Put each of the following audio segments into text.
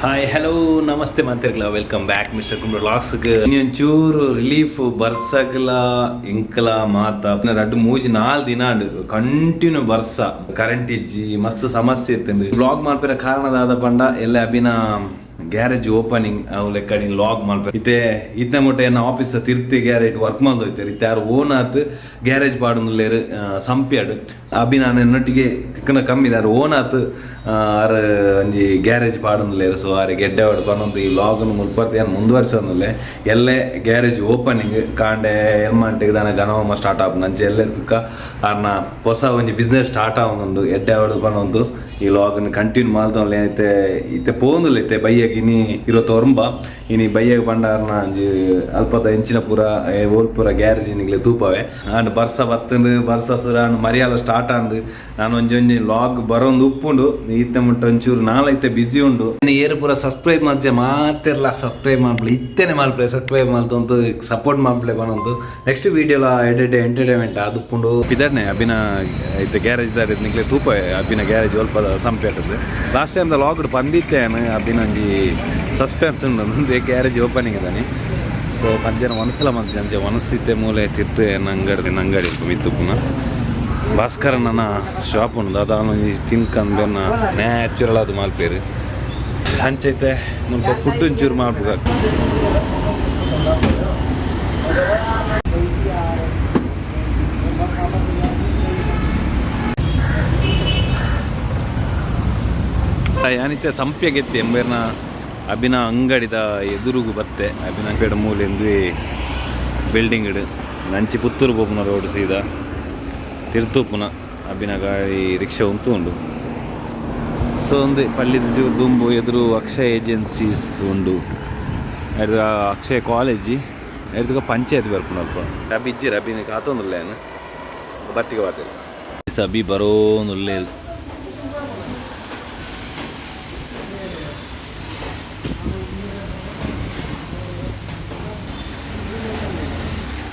Hi hello ನಮಸ್ತೆ ಮಾತಿರ್ಗಲ welcome back mister Kumble ವ್ಲಾಗ್ಸ್ಗೆ. ಒಂಚೂರು ರಿಲೀಫ್ ಬರ್ಸಗ್ಲ ಇಂಕಲ ಮಾತ ರಡ್ಡು ಮೂಜಿ ನಾಲ್ ದಿನ ಕಂಟಿನ್ಯೂ ಬರ್ಸ, ಕರೆಂಟ್ ಇಜ್ಜಿ, ಮಸ್ತ್ ಸಮಸ್ಯೆ ಇತ್ತು. ವ್ಲಾಗ್ ಮಾಡ್ಪಿನ ಕಾರಣದಾದ ಪಂಡ ಎಲ್ಲ ಅಭಿನ ಗ್ಯಾರೇಜ್ ಓಪನಿಂಗ್ ಅವು ಲೆಕ್ಕ ಲಾಗ್ ಮಾಡ್ಬೇಕು. ಇತ್ತೆ ಇತ್ತೆ ಮುಟ್ಟ ಎನ್ನ ಆಫೀಸ್ ತಿರ್ತಿ ಗ್ಯಾರೇಜ್ ವರ್ಕ್ ಮಂದ್ ಹೋಯ್ತಾರೆ. ಇತ್ತೆ ಯಾರು ಓನ್ ಆತ್ ಗ್ಯಾರೇಜ್ ಪಾಡೊಂದುಲ್ಲೆರ್ ಸಂಪ್ಯಾಡ್. ಅಭಿ ನಾನು ಎನ್ನೊಟ್ಟಿಗೆ ತಿಕ್ಕನ ಕಮ್ಮಿ ಯಾರು ಓನ್ ಆತ್ ಆರ್ ಒಂಜಿ ಗ್ಯಾರೇಜ್ ಪಾಡೊಂದುಲ್ಲೆರ್. ಸೊ ಆರ್ ಗೆಡ್ಡೆ ಪನೊಂದು ಈ ಲಾಗ್ನು ಮುಲ್ಪರ್ತಿ ಯಾನ್ ಮುಂದುವರ್ಸೊಂದುಲ್ಲೆ. ಎಲ್ಲೆ ಗ್ಯಾರೇಜ್ ಓಪನಿಂಗ್ ಕಾಂಡೆ ಎಲ್ಮಂಟಿಗೆ ದಾನ ಗಣಹೋಮ ಸ್ಟಾರ್ಟ್ ಆಪುಂಡು. ಅಂಚೆ ಎಲ್ಲೆ ತುಕ್ಕ ಆರ್ನ ಹೊಸ ಒಂಜಿ ಬಿಸ್ನೆಸ್ ಸ್ಟಾರ್ಟ್ ಆವೊಂದುಂಡು. ಎಡ್ಡೆ ಆವಡ್ ಪನೊಂದು ಈ ಲಾಗ್ನ್ ಕಂಟಿನ್ಯೂ ಮಲ್ತೊಂದುಲ್ಲೆ. ಇತ್ತೆ ಇತ್ತೆ ಪೋವೊಂದುಲ್ಲೆ. ಇತ್ತೆ ಬಯ್ಯಗ್ ಇನಿ 29. ಇನಿ ಬಯ್ಯಗ್ ಪಂಡ ಆರ್ನ ಒಂಜಿ ಅಲ್ಪದ ಎಂಚಿನ ಪೂರ ಓಲ್ ಪೂರ ಗ್ಯಾರೇಜ್ ನಿಗ್ಲೆ ತೂಪವೆ. ಆಂಡ್ ಬರ್ಸ ಬತ್ತಂದು ಬರ್ಸ ಸುರ ಆಂಡ್ ಮರಿಯಾಲ ಸ್ಟಾರ್ಟ್ ಆಂದ್. ನಾನು ಒಂಜಿ ಒಂಜಿ ಲಾಗ್ ಬರೋಂದು ಉಪ್ಪುಂಡು. ಇತ್ತೆ ಮುಟ್ಟ ಒಂಚೂರು ನಾಳೆ ಇತ್ತೆ ಬಿಸಿ ಉಂಡು. ಏರು ಪೂರ ಸಬ್ಸ್ಕ್ರೈಬ್ ಮಲ್ಜೆ ಮಾತೆರ್ಲ ಸಬ್ಸ್ಕ್ರೈಬ್ ಮಲ್ಪಲೆ, ಇತ್ತೆನೆ ಮಲ್ಪಲೆ. ಸಬ್ಸ್ಕ್ರೈಬ್ ಮಲ್ತೊಂದು ಸಪೋರ್ಟ್ ಮಲ್ಪಲೆ ಪನೊಂದು ನೆಕ್ಸ್ಟ್ ವೀಡಿಯೋಲ ಎಡೆಡ್ ಎಂಟರ್ಟೈನ್ಮೆಂಟ್ ಆದುಪ್ಪುಂಡು. ಪಿದರ್ನೆ ಅಭಿನ ಇತ್ತೆ ಗ್ಯಾರೇಜ್ ದಾರೆ ನಿಗ್ಲೆ ತೂಪವೆ. ಅಭಿನ ಗ್ಯಾರೇಜ್ ಒಲ್ಪದ ಸಂಪೇಟದ್ದು ಲಾಸ್ಟ್ ಟೈಮ್ ಲಾಗ್ ಪಂದಿತ್ತೆ. ಅಭಿನ ಒಂಜಿ ಸಸ್ಪೆನ್ಸ್ ಉಂಡು ಗ್ಯಾರೇಜ್ ಓಪನಿಂಗ್ ಇದ್ದಾನೆ. ಸೊ ಮಧ್ಯಾಹ್ನ ಒನಸಲ ಮಧ್ಯಾಹ್ನ ಒನಸಿತ್ತೆ ಮೂಲೆ ತಿರ್ತು ಅಂಗಡಿ ಅಂಗಡಿ ಮಿತ್ತು ಪುನಃ ಭಾಸ್ಕರಣ್ಣನ ಶಾಪ್ ಉಂಡು. ಅದಾನ ಒಂಜಿ ತಿನ್ಕಂದ್ ನ್ಯಾಚುರಲ್ ಅದು ಮಲ್ಪೇರು. ಅಂಚೈತೆ ಮುಲ್ಪ ಫುಡ್ ಒಂಚೂರು ಮಲ್ಪುಗ. ಯಾನಿತ್ತೆ ಸಂಪ್ಯಗೆತ್ತಿ ಎಂಬೇರ್ನ ಅಭಿನ ಅಂಗಡಿದ ಎದುರುಗು ಬತ್ತೆ. ಅಭಿನ ಅಂಗಡಿ ಮೂಲೆಂದು ಬಿಲ್ಡಿಂಗ್ ಇಡು ನಂಚಿ ಪುತ್ತೂರು ಪೋಪುನ ರೋಡ್ ಸೀದಾ ತಿರ್ತುಪುನ ಅಭಿನ ಗಾಡಿ ರಿಕ್ಷಾ ಉಂತು ಉಂಡು. ಸೊ ಒಂದು ಪಲ್ಲಿದ ದುಂಬು ಎದುರು ಅಕ್ಷಯ ಏಜೆನ್ಸೀಸ್ ಉಂಡು. ಅಡ್ದು ಅಕ್ಷಯ ಕಾಲೇಜಿ ಎದುರು ಪಂಚಾಯತ್ ಬರ್ಪುನ ಅಲ್ಪ. ಅಭಿ ಇಜ್ಜಿರ ಅಭಿನ ಕಾತೊಂದುಲ್ಲ ಏನು ಬತ್ತಿಗೆ ಬಾತಿಲ್ಲ. ಅಭಿ ಬರೋನುಲ್ಲೆ.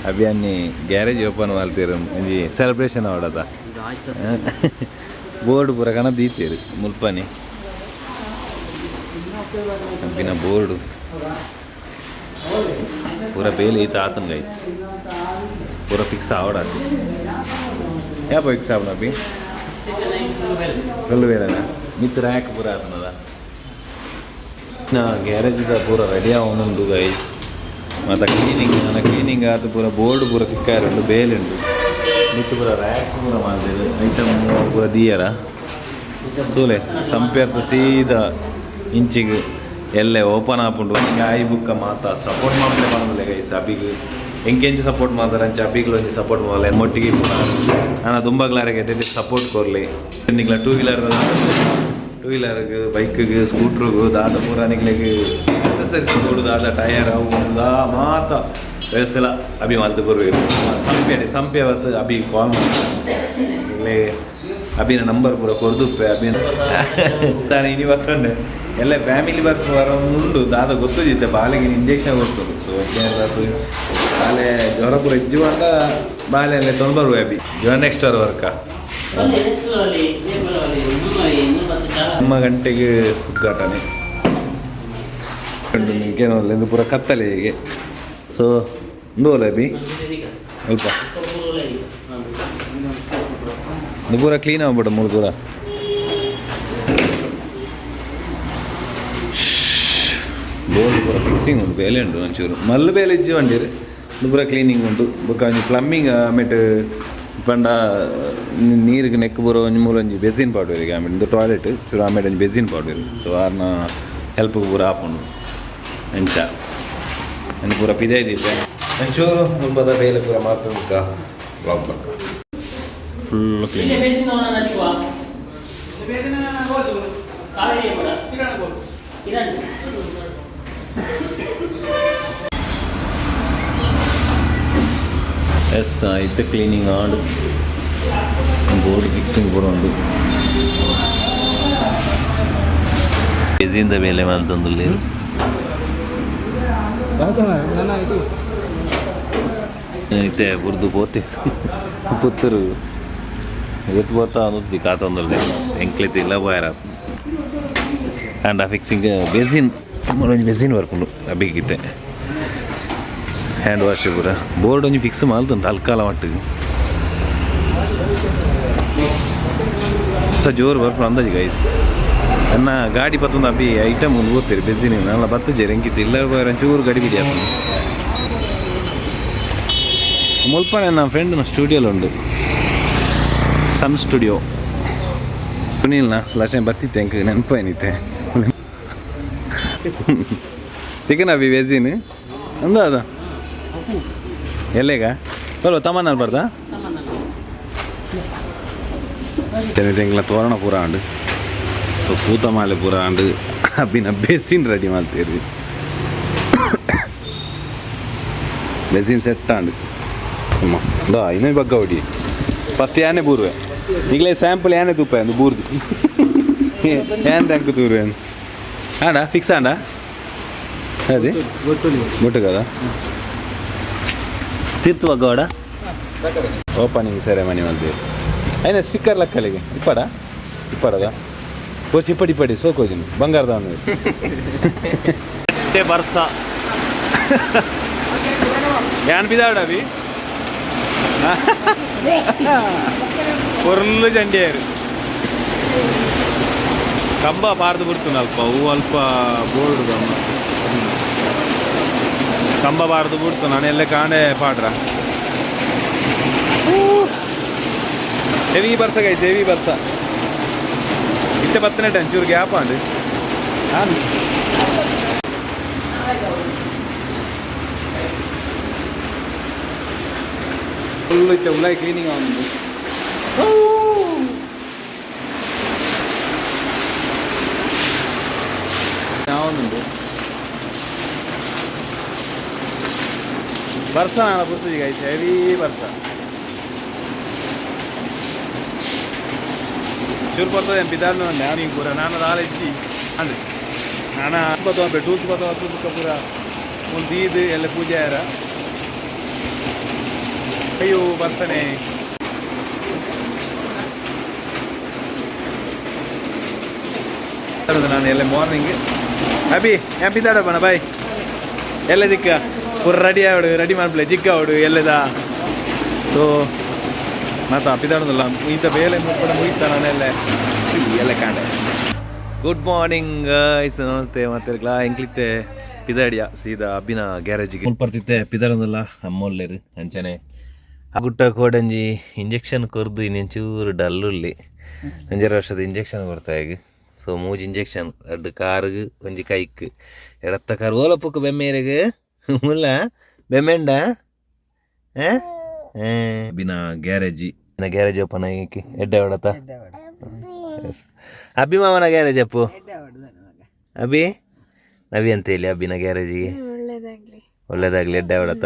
ಅಭಿ ಅನ್ನಿ ಗ್ಯಾರೇಜ್ ಓಪನ್ ಮಾಡ್ತೀರ ಒಂಜಿ ಸೆಲೆಬ್ರೇಷನ್ ಆವಡದ ಬೋರ್ಡ್ ಪೂರ ಕಣ ದೀತೀರು ಮುಲ್ಪನಿ ಅಬ್ಬಿನ ಬೋರ್ಡ್ ಪೂರ ಬೇಲೆ ಈತ ಆತನ್ ಗೈಸ್. ಪೂರ ಫಿಕ್ಸ್ ಆವಡಾತಿ. ಯಾಪ ಫಿಕ್ಸ್ ಆವಣ ಅಭಿ? ಕಲ್ಲು ಬೇಲೆನಾ ಮಿತ್ ರ್ಯಾಕ್ ಪೂರ ಆತನದ. ನಾ ಗ್ಯಾರೇಜ್ ಪೂರ ರೆಡಿ ಆವೊಂದುಂಡು ಗೈಸ್. ಮತ್ತು ಕ್ಲೀನಿಂಗ್ ನನ್ನ ಕ್ಲೀನಿಂಗ್ ಆತು. ಪೂರ ಬೋರ್ಡ್ ಪೂರ ತಿಕ್ಕಾರುಂಡು, ಬೇಲೆ ಉಂಡು. ಮಿತ್ತು ಪೂರ ರ್ಯಾಕ್ ಪೂರ ಮಲ್ದೆರ್, ಐಟಮ್ ಪೂರ ದೀಯರ. ತೂಲೆ ಸಂಪೇರ್ತ ಸೀದಾ ಇಂಚಿಗ್ ಎಲ್ಲೆ ಓಪನ್ ಆಪುಂಡು. ಹಿಂಗೆ ಆಯಿ ಬುಕ್ಕ ಮಾತ ಸಪೋರ್ಟ್ ಮಲ್ಪಲೆ ಪನೊಂದುಲ್ಲೆ ಗೈಸ್. ಅಬಿಗ್ ಎಂಕೆಂಚ ಸಪೋರ್ಟ್ ಮಾಡ್ತಾರೆ ಅಂಚ ಅಬಿಗ್ಲ ಒಂಜಿ ಸಪೋರ್ಟ್ ಮಲ್ಲೆ. ಮೊಟ್ಟಿಗೆ ನಾನು ದುಂಬಗ್ಲಾರಿಗೆ ಸಪೋರ್ಟ್ ಕೊರ್ಲಿ. ನಿಗ್ಲ ಟೂ ವೀಲರ್, ಟೂ ವೀಲರ್ಗ್, ಬೈಕ್ಗ್, ಸ್ಕೂಟ್ರಿಗೆ ದಾದ ಪೂರ ನಿಗ್ಲೆಗ್ ಅಕ್ಸೆಸರೀಸ್ ಬೋಡು, ದಾದ ಟೈರ್ ಅವು ದಾ ಮಾತ ವ್ಯವಸ್ಥೆ ಅಭಿ ಮಲ್ತ್ ಕೊರ್ವೆರ್. ಸಂಪೆ ಸಂಪೆ ಅವತ್ತು ಅಭಿ ಕಾಲ್ ಮಾಡ್ತಾರೆ. ಅಭಿನ ನಂಬರ್ ಪೂರ ಕೊರ್ದುಪ್ಪೆ. ಅಭಿನ ನಾನು ಇನಿ ಬತ್ತೊಂಡೆ. ಎಲ್ಲ ಫ್ಯಾಮಿಲಿ ಬರ್ತು ಉಂಡು. ದಾದ ಗೊತ್ತುಜಿತ್ತೆ ಬಾಲೆಗೆ ಇಂಜೆಕ್ಷನ್ ಕೊಡ್ತದೆ. ಸೊ ಬಾಲೆ ಜ್ವರ ಪೂರ ಇಜ್ಜು ಪಂಡ ಬಾಲೆ ಅಲ್ಲೇ ತೊಂದು ಬರುವ ಅಭಿ ಜ್ವರ ನೆಕ್ಸ್ಟ್ ಅವರ್ ವರ್ಕ. ನಮ್ಮ ಗಂಟೆಗೆ ಉದ್ಘಾಟನೆ ಉಂಡು ಪೂರ ಕತ್ತಲೆ ಹೀಗೆ. ಸೊ ಒಂದು ಅಭಿ ಅಲ್ಪ ಇದು ಪೂರ ಕ್ಲೀನ್ ಆಗ್ಬಿಟ್ಟು ಮೂರು ಪೂರ ಬೋರ್ಡ್ ಪೂರ ಫಿಕ್ಸಿಂಗ್ ಉಂಟು, ಬೇಲೆ ಉಂಟು ಒಂಚೂರು ಮಲ್ಲು ಬೇಲೆ ಇಜ್ಜಿ ಬಂಡಿರು. ಇದು ಪೂರ ಕ್ಲೀನಿಂಗ್ ಉಂಟು. ಬೊಕ್ಕ ಒಂಜಿ ಪ್ಲಂಬಿಂಗ್ ಆಮೇಟ್ ಪಂಡ ನೀರಿಗೆ ನೆಕ್ ಪೂರ ಒಂಜಿ ಮೂಲ ಒಂಜಿ ಬೆಸಿನ್ ಪಾಡುವೆರ್. ಆಮೇಲೆ ಇಂದು ಟಾಯ್ಲೆಟ್ ಚೂರು ಆಮೇಲೆ ಒಂಜಿ ಬೆಸಿನ್ ಪಾಡುವೆರ್. ಸೊ ಆರ್ನ ಹೆಲ್ಪ್ ಪೂರ ಆಪುಂಡು. ಎಂಚ ಅಂಚ ಪೂರ ಪಿದೈ ದೀಪೆ ಒಂಚೂರು ಮುಲ್ಪದ ಬೇಲೆ ಪೂರ ಮಾತು ಬ್ಲಾಗ್ ಬಕ್ಕ ಫುಲ್ ಕ್ಲೀನ್. ಎಸ್ ಇತ್ತೆ ಕ್ಲೀನಿಂಗ್ ಆಂಡ್ ಬೋರ್ಡ್ ಫಿಕ್ಸಿಂಗ್ ಪೂರ ಉಂಡು. ಬೆಸಿಂದ ಬೇಲೆ ಮಲ್ತೊಂದುಲ್ಲೆರ್. ಇತ್ತೆ ಬುರ್ದು ಪೋತೆ ಪುತ್ತೂರು ಏತ್ ಪೋತ ಅಂದು ಕಾತೊಂದುಲ್ಲೆ. ಎಂಕ್ಲೆತ್ ಇಲ್ಲ ಪೋಯರ. ಆ್ಯಂಡ್ ಆ ಫಿಕ್ಸಿಂಗ್ ಬೆಝಿನ್ ಒಂಜಿ ಬೆಝಿನ್ ಬರ್ಪುಂಡು ಅಬಿಗಿತ್ತೆ ಹ್ಯಾಂಡ್ ವಾಶ್ ಪೂರ ಬೋರ್ಡ್ ಒಂಜಿ ಫಿಕ್ಸ್ ಮಲ್ತುಂಡು ಅಲ್ಕಾಲ ಮಟ್ಟಿಗೆ ಜೋರು ಬರ್ಪುಂಡು ಅಂದಾಜು ಗೈಸ್ ನನ್ನ ಗಾಡಿ ಬತ್ತೊಂದು ಅಬ್ಬಿ ಐಟಮ್ ಒಂದು ಓದ್ತೀರಿ ಬೆಜ್ಜಿನ ನನ್ನ ಬತ್ತಜೆ ರೆಂಕಿತ್ತು ಇಲ್ಲ ಚೂರು ಗಡಿ ಬಿಡಿ ಆತು ಮುಲ್ಪನೆ ನನ್ನ ಫ್ರೆಂಡ್ನ ಸ್ಟುಡಿಯೋಲಿ ಉಂಡು ಸನ್ ಸ್ಟುಡಿಯೋ ಸುನೀಲ್ನ ಲಾಸ್ಟ್ ಟೈಮ್ ಬತ್ತಿತ್ತೆ ಎಂಕ್ ನೆನಪು ಏನಿತ್ತೆ ತಿಕ್ಕನ ಅಭಿ ವೆಜಿನ್ ಅಂದ ಅದ ಎಲ್ಲೇಗ ಬಲ್ವ ತಮ್ಮನ್ನ ಬರ್ದಾ ತೆಂಗಿನ ತೋರಣ ಪೂರ ಉಂಡು ಸೊ ಪೂತ ಮಾಲೆ ಪೂರ ಉಂಡು ಅಬ್ಬಿನ ಬೇಸಿನ್ ರೆಡಿ ಮಾಡ್ತೀರಿ ಬೆಸಿನ್ ಸೆಟ್ ಆಂಡು ಅಮ್ಮ ದಾ ಇನ್ನೊಂದು ಬಗ್ಗ ಹೊಡಿ ಫಸ್ಟ್ ಯಾನೆ ಬೂರ್ವೆ ಈಗಲೇ ಸ್ಯಾಂಪಲ್ ಯಾನೆ ತೂಪ ಅಂದು ಬೂರ್ದು ಏನ್ ತಂಕು ತೂರ್ವೆ ಆಂಡ ಫಿಕ್ಸ್ ಆಂಡ ಅದೇ ಗೊಟ್ಟು కదా ತೀರ್ತು ಬಗ್ಗವಾಡ ಓಪನಿಂಗ್ ಸೆರೆಮನಿ ಮಲ್ದೇರು అయినా ಸ್ಟಿಕ್ಕರ್ ಲಕ್ಕಲಿಗೆ ಇಪ್ಪಡ ಇಪ್ಪಡದ ಕೋಸಿ ಇಪ್ಪಡಿ ಇಪ್ಪಡಿ ಸೋಕೋಜಿನಿ ಬಂಗಾರದ ಬರ್ಸ ಯಾನ್ ಬಿದಾಡ ಅವಿ ಪೊರ್ಲು ಚಂಡಿಯಾರು ಕಂಬ ಪಾರ್ದು ಬಿಡ್ತು ಅಲ್ಪ ಹೂ ಅಲ್ಪ ಬೋರ್ಡ್ ಕಂಬ ಬಾರ್ದು ಬಿಡ್ತು ನಾನು ಎಲ್ಲ ಕಾಣೆ ಪಾಡ್ರ ಹೆವಿ ಬರ್ಸ ಗೈಸ್ ಹೆವಿ ಬರ್ಸ ಇತ್ತೆ ಪತ್ತನೇ ಟೈಮ್ ಚೂರು ಗ್ಯಾಪ್ ಆಂಡು ಆಂಡು ಫುಲ್ ಇತ್ತೆ ಉಲಾಯ್ ಕ್ಲೀನಿಂಗ್ ಆವೊಂದು ಆವೊಂದುಂಡು ಬರ್ಸ ನಾಳ ಪುರ್ತುಜಿ ಗೈಸ್ ಹೆವಿ ಬರ್ಸ ಚೂರು ಬರ್ತದೆ ಬಿದಾರ್ನ ನಾನು ಪೂರ ನಾನು ದಾಲ ಇಜ್ಜಿ ಅಂದ್ ನಾನು ಬತ್ತವ ಟೂಲ್ಸ್ ಬತ್ತವ ಬುಕ್ಕ ಪೂರ ಒಂದು ದೀದ್ ಎಲ್ಲ ಪೂಜೆ ಆರ ಅಯ್ಯೋ ಬರ್ತಾನೆ ನಾನು ಎಲ್ಲ ಮಾರ್ನಿಂಗ್ ಅಭಿ ಹ್ಯಾಪಿ ತಾಡಪ್ಪಣ ಬಾಯ್ ಎಲ್ಲ ಜಿಕ್ಕ ಪೂರ ರೆಡಿ ಆವಡು ರೆಡಿ ಮಾಡ್ಪ್ಲೆ ಜಿಕ್ಕ ಅವಡು ಎಲ್ಲದ ಸೊ ಮಾತಾ ಪಿದಾಡೋದಲ್ಲ ಈತ ಬೇಲೆ ಮುಪ್ಪಡ ಮುಗಿತ ನಾನೆಲ್ಲ ಎಲ್ಲ ಕಾಂಡೆ ಗುಡ್ ಮಾರ್ನಿಂಗ್ ಐಸ್ ನಮಸ್ತೆ ಮತ್ತೆ ಎಂಕ್ಲಿತ್ತೆ ಪಿದಾಡಿಯ ಸೀದಾ ಅಬ್ಬಿನ ಗ್ಯಾರೇಜಿಗೆ ಮುಲ್ಪರ್ತಿತ್ತೆ ಪಿದಾಡೋದಲ್ಲ ಅಮ್ಮೊಲ್ಲೇರು ಅಂಚನೆ ಗುಟ್ಟ ಕೋಡಂಜಿ ಇಂಜೆಕ್ಷನ್ ಕೊರ್ದು ಇನ್ನೊಂಚೂರು ಡಲ್ಲುಲ್ಲಿ ಒಂಜರ ವರ್ಷದ ಇಂಜೆಕ್ಷನ್ ಕೊಡ್ತಾ ಈಗ ಸೊ ಮೂಜಿ ಇಂಜೆಕ್ಷನ್ ಎರಡು ಕಾರುಗು ಒಂಜಿ ಕೈಕ್ ಎಡತ್ತ ಕಾರು ಓಲಪುಕ್ಕು ಬೆಮ್ಮೇರೆಗ್ ಮುಲ್ಲ ಬೆಮ್ಮೆಂಡ ಅಬ್ಬಿನ ಗ್ಯಾರೇಜಿ ಗ್ಯಾರೇಜ್ ಓಪನ್ ಆಗಿ ಎಡ್ಡೆ ಹೊಡತ ಅಬ್ಬಿ ಮಾಮನ ಗ್ಯಾರೇಜ್ ಅಪ್ಪು ಅಬ್ಬಿ ನವಿ ಅಂತ ಹೇಳಿ ಅಬ್ಬಿನ ಗ್ಯಾರೇಜಿಗೆ ಒಳ್ಳೇದಾಗ್ಲಿ ಒಳ್ಳೇದಾಗ್ಲಿ ಎಡ್ಡೆ ಹೊಡತ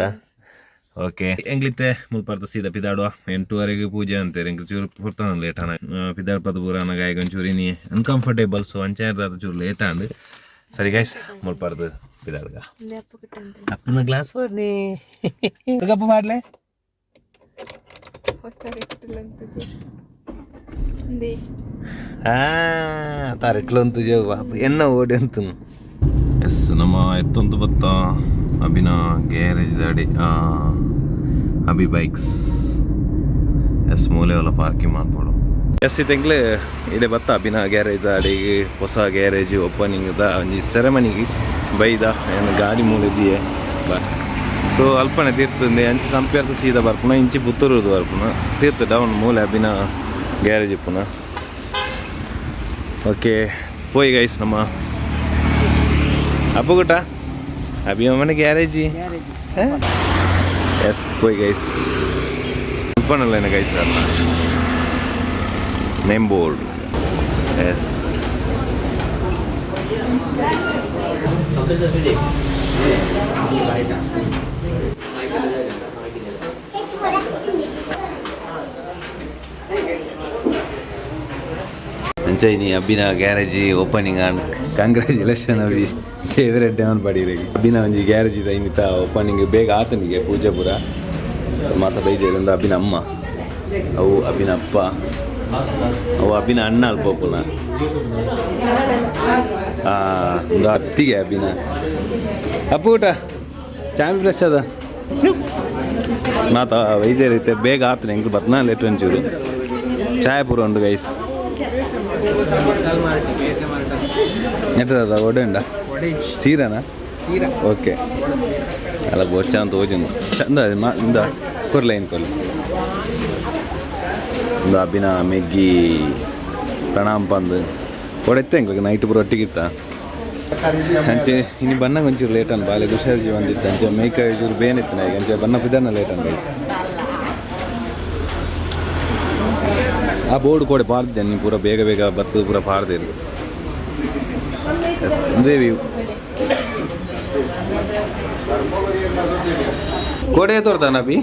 ಓಕೆ ಎಂಗ್ಲಿತ್ತೆ ಮುಲ್ಪರ್ತ ಸೀದಾ ಪಿದಾಡುವ ಎಂಟುವರೆಗೆ ಪೂಜೆ ಅಂತಾರೆ ಎಂಕ್ ಚೂರು ಪುರ್ತಾನ ಲೇಟ್ ಆನ ಪಿದಾಡ್ಪದ ಪೂರ ಗಾಯಕ ಒಂಚೂರು ಇನಿ ಅನ್ಕಂಫರ್ಟೇಬಲ್ ಸೊ ಅಂಚೆ ಚೂರು ಲೇಟ್ ಆಂಡ್ ಸರಿ ಗೈಸ್ ಮುಲ್ಪರ್ದು ಪಿದಾಡ್ಗ ಅಪ್ಪು ಕಿಟ್ಟಂತ ಅಪ್ಪನ ಗ್ಲಾಸ್ ಬರ್ನಿ ಕಪ್ಪ ಮಾಡ್ಲೆ ತಾರೆಟ್ಲಂತು ಬಾಪು ಎನ್ನ ಓಡಿ ಅಂತ ಎಸ್ ನಮ್ಮ ಎತ್ತೊಂದು ಬತ್ತ ಅಭಿನ ಗ್ಯಾರೇಜ್ ದಾಡಿ ಅಭಿ ಬೈಕ್ಸ್ ಎಸ್ ಮೂಲೆ ಎಲ್ಲ ಪಾರ್ಕಿಂಗ್ ಮಾಡ್ಬೋದು ಎಸ್ ಇತ್ತೆಂಗ್ಲೆ ಇಡೆ ಬತ್ತ ಅಭಿನ ಗ್ಯಾರೇಜ್ ದಾಡಿಗೆ ಹೊಸ ಗ್ಯಾರೇಜ್ ಓಪನಿಂಗ್ the ಒಂಜಿ ಸೆರೆಮನಿಗೆ ಬೈದ ಏನು ಗಾಡಿ ಮೂಲೆ ದಿಯೆ ಬ ಸೊ ಅಲ್ಪನೆ ತೀರ್ತುಂದೆ ಅಂಚೆ ಸಂಪೇರ್ತ ಸೀದಾ ಬರ್ಪುನ ಇಂಚಿ ಪುತ್ತೂರುದು ಬರ್ಪುನ ತೀರ್ತು ಡೌನ್ ಮೂಲೆ ಅಭಿನ ಗ್ಯಾರೇಜ್ ಇಪ್ಪುನ ಓಕೆ ಪೋಯ್ ಗೈಸ್ ನಮ್ಮ ಅಪ್ಪುಗುಟ ಅಭಿಮಾನ ಗ್ಯಾರೇಜಿ ಎಸ್ ಪೋಯ್ ಗೈಸ್ ಅಲ್ಪನಲ್ಲ guys name board S ಅಂಚೈನಿ ಅಬ್ಬಿನ garage opening and congratulation Abhi ದೇವರೆಡ್ಡೆ ಅವನ್ ಪಡೀರಿ ಅಬ್ಬಿನ ಒಂಜಿ ಗ್ಯಾರೇಜ್ ಇದೆ ಇನ್ನಿತ ಓಪನಿಂಗ್ ಬೇಗ ಆತನಿಗೆ ಪೂಜೆ ಪೂರ ಮಾತ ಬೈದೇರಿಂದ ಅಬ್ಬಿನ ಅಮ್ಮ ಅವು ಅಬ್ಬಿನ ಅಪ್ಪ ಅವು ಅಬ್ಬಿನ ಅಣ್ಣ ಅಲ್ಪ ಪುನ ಅತ್ತಿಗೆ ಅಭಿನ ಅಪ್ಪು ಊಟ ಚಾಮಿ ಫ್ರೆಶ್ ಅದ ಮಾತಾ ವೈದ್ಯರೈತೆ ಬೇಗ ಆತನ ಎಂಕ್ ಬತ್ನಾ ಲೇಟ್ ಒಂಚೂರು ಚಾಯ್ ಪೂರ ಉಂಡು ಗೈಸ್ ಎಟ್ಟದ ಒಡೆ ಉಂಡ ಸೀರೆನಾ? ಓಕೆ ಅಲ್ಲ ಬೋಚ ಅಂತ ಓಜುಂದು ಚಂದ ಇಂದ ಕೊರ್ಲೆ ಏನು ಕೊರ್ಲೆ ಇಂದ ಅಭಿನ ಮೆಗ್ಗಿ ಪ್ರಣಾಮ್ ಪಂದು ಒಡೆತ್ತೆ ಎಂಕ್ಲಿಗೆ ನೈಟ್ ಪೂರ ಒಟ್ಟಿಗಿತ್ತ ಅಂಚೆ ಇನ್ನು ಬಣ್ಣ ಒಂಚೂರು ಲೇಟ್ ಅನ್ ಬಾಲೆ ಹುಷಾರ್ಜಿ ಬಂದಿತ್ತು ಅಂಚೆ ಮೇಕ ಚೂರು ಬೇನಿತ್ತು ನಾಯಿಗೆ ಅಂಚೆ ಬಣ್ಣ ಪಿದಾನ ಲೇಟ್ ಅನ್ ಗೈಸ್. ಆ ಬೋರ್ಡ್ ಕೂಡ ಪಾರ್ದು ಜನ ಪೂರ ಬೇಗ ಬೇಗ ಬರ್ತದೆ ಪೂರ ಪಾರ್ದೇರು. ಎಸ್ ಅಂದ್ರೆ ವ್ಯೂ ಕೋಡೆ ತೋರ್ತಾನ ಅಭಿ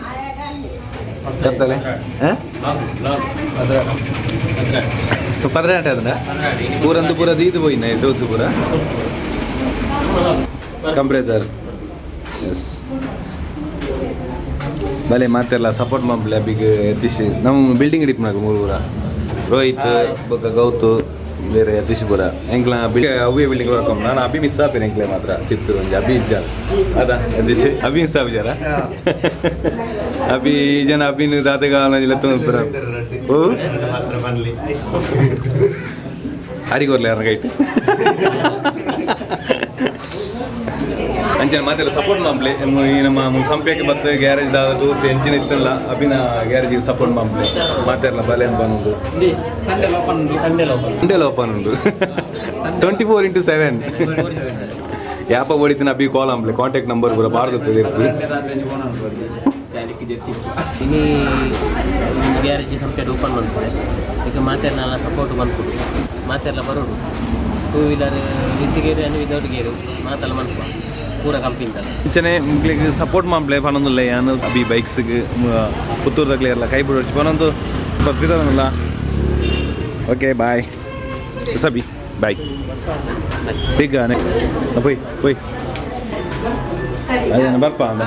ಕರ್ತಲೆ ಹಾಂ ಪದ್ರಾಟೆ ಅದನ್ನ ಪೂರಂದು ಪೂರ ದೀದು ಪೋಯಿನ ಡೋಸು ಪೂರ ಕಂಪ್ರೆಸರ್. ಎಸ್ ಬಲೆ ಮಾತೆಲ್ಲ ಸಪೋರ್ಟ್ ಮಾಡ್ಲೆ ಅಬಿಗ್ ಯತೀಶ್ ನಮ್ಮ ಬಿಲ್ಡಿಂಗ್ ಇಡಿಪುನಾಗ ಮೂರು ಪೂರ ರೋಹಿತ್ ಬೊಕ್ಕ ಗೌತು ಬೇರೆ ಯತೀಶ್ ಪೂರ ಎಂಕ್ಲ ಅವೇ ಬಿಲ್ಡಿಂಗ್ ವರ್ಕ್ ನಾನು ಅಭಿ ಮಿಸ್ ಆಪೇನೆ ಎಂಕ್ಲೆ ಮಾತ್ರ ತಿತ್ತು ಒಂಜಿ ಅಭಿ ಇಜ್ಜ ಅದ ಯತೀಶ್ ಅಭಿ ಮಿಸ್ ಆಪಿಜಾರ ಅಭಿ ಈ ಜನ ಅಭಿನ ದಾತೆಗಾಲ ಪೂರ ಓ ಅರಿಗೊರ್ಲೆ ಯಾರನ್ನ ಕೈಟ್ ಅಂಚನೆ ಮಾತೆಲ್ಲ ಸಪೋರ್ಟ್ ಮಾಂಪ್ಲೆ ಈ ನಮ್ಮ ಸಂಪೇಕೆ ಬತ್ತ ಗ್ಯಾರೇಜ್ ದಾದ ಟೂಲ್ಸ್ ಎಂಚಿನ ಇತ್ತಲ್ಲ ಅಭಿನ ಗ್ಯಾರೇಜ್ ಸಪೋರ್ಟ್ ಮಾಂಪ್ಲೆ ಮಾತೆಲ್ಲ ಬಲೆ ಬಂದು ಸಂಡೇ ಓಪನ್ ಉಂಡು 24x7 ಯಾಪ ಓಡಿತಿನ ಅಭಿ ಕಾಲ್ ಆಂಪ್ಲೆ ಕಾಂಟ್ಯಾಕ್ಟ್ ನಂಬರ್ ಪೂರ ಬಾರ್ದು ಇತ್ತು. ಇನಿ ಗ್ಯಾರೇಜ್ ಸಂಪೇಟ್ ಓಪನ್ ಮನ್ಪುಡೆ ಈಗ ಮಾತೆರ್ನೆಲ್ಲ ಸಪೋರ್ಟ್ ಮನ್ಪುಡು ಮಾತೆರ್ಲ ಬರೋಡು two wheeler with gear and without gear ಮಾತೆಲ್ಲ ಮನ್ಪುವ ಪೂರ ಕಂಪಿಂತಲ್ಲ. ಅಂಚನೆ ಮುಗ್ಲಿಗೆ ಸಪೋರ್ಟ್ ಮಾಂಪ್ಲೆ ಪನೊಂದುಲ್ಲ ಯಾನ್ ಅಭಿ ಬೈಕ್ಸ್ಗೆ ಪುತ್ತೂರ್ದಾಗ್ಲೆ ಇರಲ್ಲ ಕೈ ಬಿಡೋಚ್ ಪನೊಂದು ಬರ್ತಿದಾರಲ್ಲ. Okay bye SEBI boy big ಪೋಯ್ ಪೋಯ್ ಅದೇ ಬರ್ಪ ಅಂದ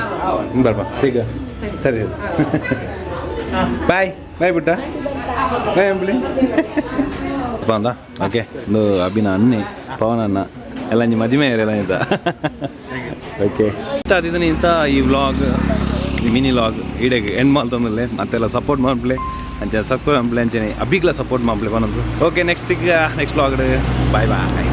ಬರ್ಪ ತಿಗ್ಗ ಸರಿ ಸರಿ ಬಾಯ್ ಬಾಯ್ ಪುಟ್ಟ ಬಾಯ್ ಅಂಬ್ಲಿ ಅಂದ. ಓಕೆ ಒಂದು ಅಭಿನ ಅನ್ನೆ ಪವನ್ ಅನ್ನ ಎಲ್ಲ ಅಂಜಿ ಮದಿಮೆ ಎಲ್ಲ ಇಂತ. ಓಕೆ ಅದಿದನೆ ಇಂತ ಈ ವ್ಲಾಗ್ ಮಿನಿ ವ್ಲಾಗ್ ಈಡೆಗೆ ಎಂಡ್ ಮಾಲ್ತೊಂದುಲ್ಲೆ ಮತ್ತೆಲ್ಲ ಸಪೋರ್ಟ್ ಮಾಡ್ಪ್ಲೆ ಅಂಚೆ ಸಬ್ಸ್ಕ್ರೈಬ್ ಮಾಡ್ಪ್ಲೆ ಅಂಚನೆ ಅಭಿಗ್ಲ ಸಪೋರ್ಟ್ ಮಾಡ್ಪ್ಲೆ ಪನೊಂದು. ಓಕೆ ನೆಕ್ಸ್ಟ್ ಸಿಕ್ಕ ನೆಕ್ಸ್ಟ್ ವ್ಲಾಗ್ ಬಾಯ್ ಬಾಯ್.